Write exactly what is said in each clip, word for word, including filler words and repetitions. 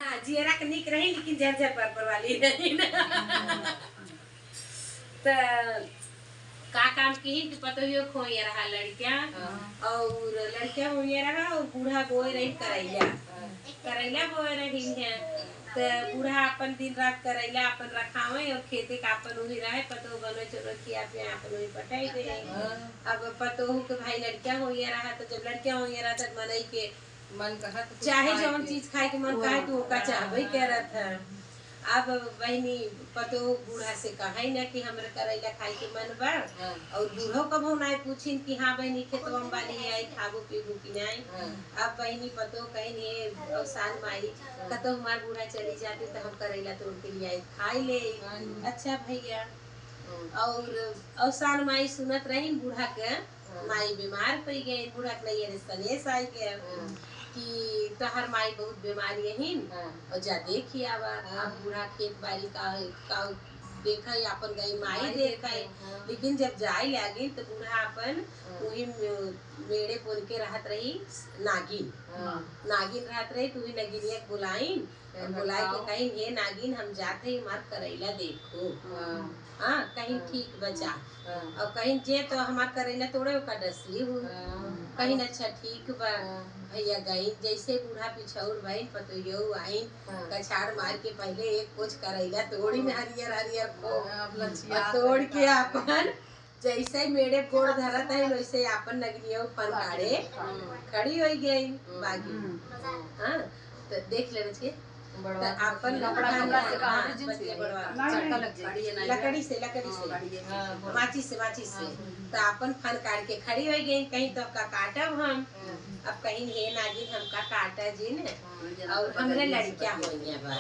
हाँ, जियरा के निक रही, लेकिन झरझर पर पर वाली रही ना। त का काम किहिन कि पतोहियो खोइया रहा लड़किया, हाँ। और लड़किया होइया रहा और बूढ़ा बोए रही करैला। हाँ। करैला बोए रही है, त बूढ़ा अपन दिन रात करैला अपन रखावे और खेते का अपन उही रहे, पतोह बनो चलो खिया पिया अपन उही पटाई दे। हाँ। अब पतोह के भाई लड़किया होइया रहा, तो जब लड़किया होइया रहा, तब मनई के मन कहत कुछ चाहे खाए जवन के। चीज खाए के मन कहे, तू ओका चाहबे करत है। अब बहिनी पतोह बूढ़ा से कहे ना कि हमरे करैला खाए के मन बा, हाँ। और बूढ़ो कबो ना पूछिन कि हाँ बहिनी, खेतवा में बाली है, आई खाबू पीबू कि नहीं? हाँ। अब बहिनी पतोह कहिन, "हे अवसान माई, हाँ। कतौ हमार बूढ़ा चली जाती तो हम करैला तोड़ के ले आई, खाई ले।" हाँ। अच्छा भैया, हाँ। और अवसान माई सुनत रहिन बूढ़ा के, हाँ। माई बीमार पड़ गई, बूढ़ा के नैहर से सनेस आई गया हाँ। कि तोहर माई बहुत बीमार यहीन हाँ। और जा देखी आवा। हाँ। अब बूढ़ा खेत बाड़ी का, का देखा ही अपन गई माई माई देखा ही। देखा, हाँ। लेकिन जब जाए लागिन तो बूढ़ा अपन हाँ। वही मे-, मेड़े बोल के रहत रही नागिन। हाँ। नागिन रहत रही, तू ही नगिनिया के बुलाइन। और बोलाए के कहिन, "हे नागिन, हम जात हई, हमार करैला देखो।" हाँ। हाँ, कहिन, हाँ। "ठीक बा, जा।" हाँ। और कहिन, "जे तो हमार करैला तोड़े, ओका डसली हूँ।" हाँ। कहिन, "अच्छा, ठीक बा।" हाँ। भैया गइन, जैसे बूढ़ा पिछौर भइन, पतोहियो आइन, हाँ। कछाड़ मार के पहिले एक कोच करैला तोड़िन, हरियर हरियर को। हाँ, अब लचिया और तोड़ के करता है। आपन जैसे मेड़े गोड़ धरत है, वैसे आपन नगनिया फन काढ़े हाँ। खड़ी होइ गई, हम्म। बागी। हम्म। हाँ, तो देख लेना चाहिए। बड़वा तो आपन कपड़ा, कपड़ा से हाँ, काढ़े जिन बतिया से। बड़वा। नहीं, चटका नहीं। लग जाए। लकड़ी से, लकड़ी से। हाँ, लकड़ी से। हाँ, बड़वा। माचिस से, माचिस से। हाँ। तो आपन फन काढ़ के खड़ी होइ गई, कहिन तो का काटब हम। हाँ। अब कहिन, "हे नागिन, हमका काटा जिन।" हाँ। और हमरे लड़किया होइया बा।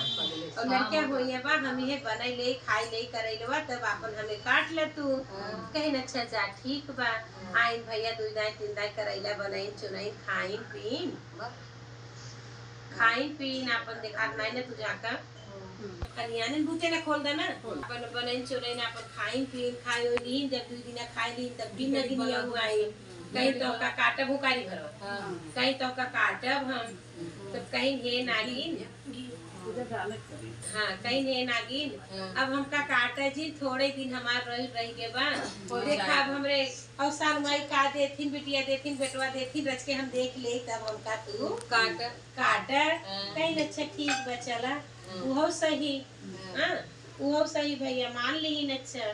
और लड़किया होइया बा, हम इहे बनाई ले, खाई ले करैलवा, तब आपन हमें काट ले तू। हाँ। कहिन, "अच्छा जा, ठीक बा।" हाँ। आइन भैया दुई दाई, तीन दाई करैला बनाइन, चुनाइन, खाइन, पीन। वाह। खाइन, पीन, आपन देखात नाई ना तू जाका। हाँ। कनियानिन बूते ना खोल देना। खोल। आपन बनाइन, चुनाइन, आपन खाइन, पीन, खाए ओए लीन, जब दुई दिना खाए लीन, तब फिर मेरी नगिनिया बला हुआ आई। हाँ। कहिन तो का काटब हुकारी भरवा। हाँ। कहिन तो का काटब हम। तब कहिन, "हे नागिन।" हाँ, कहिन, "हे नागिन, हाँ। अब हमका काटा जिन, थोड़े दिन हमार रह, रह गए बा। हो देखा, जाए। अब हमरे अवसान माई का देथिन, बिटिया देथिन, बेटवा देथिन, रच के हम देख ले, तब हमका तू काट। काट।" हाँ। कहिन, "अच्छा, ठीक बा, चला।" हाँ। उहो सही। हाँ। हाँ, उहो सही भैया, मान लीन, अच्छा।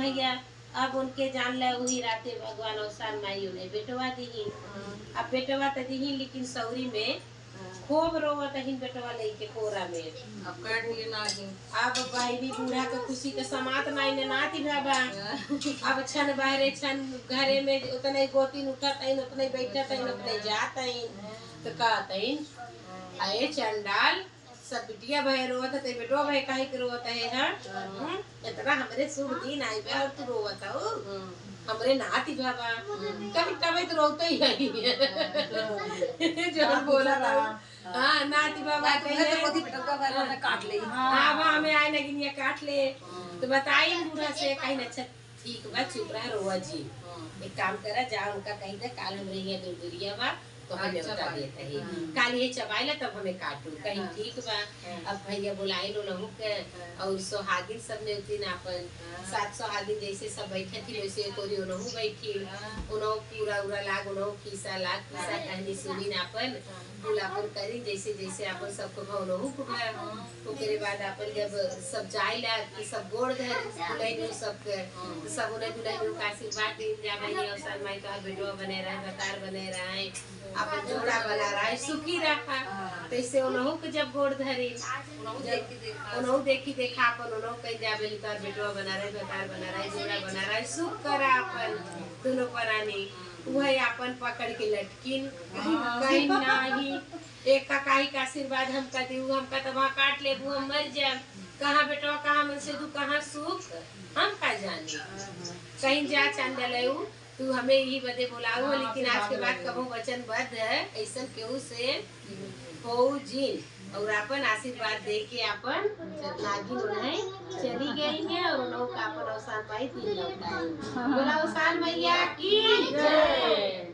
भैया, अब उनके जान ले, वही राते भगवान अवसान माई उन्हें बेटवा दीही। हाँ। अब बेटवा त दीही, लेकिन सौरी में हाँ। खूब रोवत अहिन बेटवा लेके कोरा में। अब काट लिए नागिन। अब बहिनी बूढ़ा के खुशी के समात नाई ने नाती बाबा। हाँ। अब छन बहरे छन घरे में उतने गोतिन उठत अहिन, उतने बैठत अहिन, उतने जात अहिन। हाँ। तो कहत अहिन, हाँ। "अये चंडाल, सब बिटिया भए रोवत है, ते बेटवा भए काहे के रोवत है, हाँ? हाँ। हम्म? इतना हमरे शुभ दिन आई बे और तू रोवत हो? हम्म। हमरे नाती बाबा।" हम्म। कभी तबे तो रोते ही है। हाँ। जो हम बोला था। हाँ। हाँ, नाती बाबा नाती कहिए। तो कथी बेटवा भए रोवत है, काट ले। हाँ, अब हमें आए नगिनिया काट ले। हम्म। तो बताई बूढ़ा से, कहिन, "अच्छा, ठीक बा, चुप रह, रोवा जिन। हाँ। एक काम करा, जा उनका कहि दे, काल हमरे हियाँ दुरदुरिया बा, तो हम अच्छा नेवता बात। देत है। हाँ। काल ये चबाइला, तब हमें काटू।" कहिन, हाँ। "ठीक बा।" हाँ। अब भैया बोलाइन उनहू के, हाँ। और सोहागिन सब नेवतिन आपन, हाँ। सात सोहागिन जैसे सब बैठे थी, वैसे एक ओरी उनहू बैठी। हाँ। उनहू पूरा उरा लाग, उनहू खिस्सा लाग, खिस्सा हाँ। कहनी सुनिन आपन। हाँ। कुल आपन करी, जैसे जैसे आपन सबको भवनहु कुटला। हाँ। ओकरे बाद आपन जब सब जाइला कि सब गोड़ धर दुलहिन सबके, हाँ। तो सब उन्हें दुलहिन का आशीर्वाद दीन जा, "बहिनी अवसान माई तोहार बेटवा बने रहे, भतार बने रहे, आपन जोड़ा बना रहे, सुखी रहा।" हाँ। तैसे उनहु के जब गोड़ धरी, उनहु जब देखी देखा। उनहु देखी देखा आपन उनहु कहीं जा, "बहिनी तोहार बेटवा बना रहे, भतार बना रहे, जोड़ा बना रहे, सुख करा आपन दोनों परानी।" उहे आपन पकड़ के लटकिन, हाँ। कहीं नाही। एक ककाई का आशीर्वाद हमका देऊ, हमका तो वहाँ काट लेबू, हम मर जाब। कहाँ बेटवा, कहाँ मन से तू, कहाँ सुख, हम का जानी। कहीं जा चंदल आऊ, तू हमें यही बदे बोलाऊ, हाँ, लेकिन आज के बाद कबो वचनबद्ध है, ऐसन केहू से हो जिन। और आपन आशीर्वाद दे के आपन नागिन उन्हें चली गई है और उन्हों का आपन अवसान पाई दिन लौटाई। बोला अवसान मैया की जय।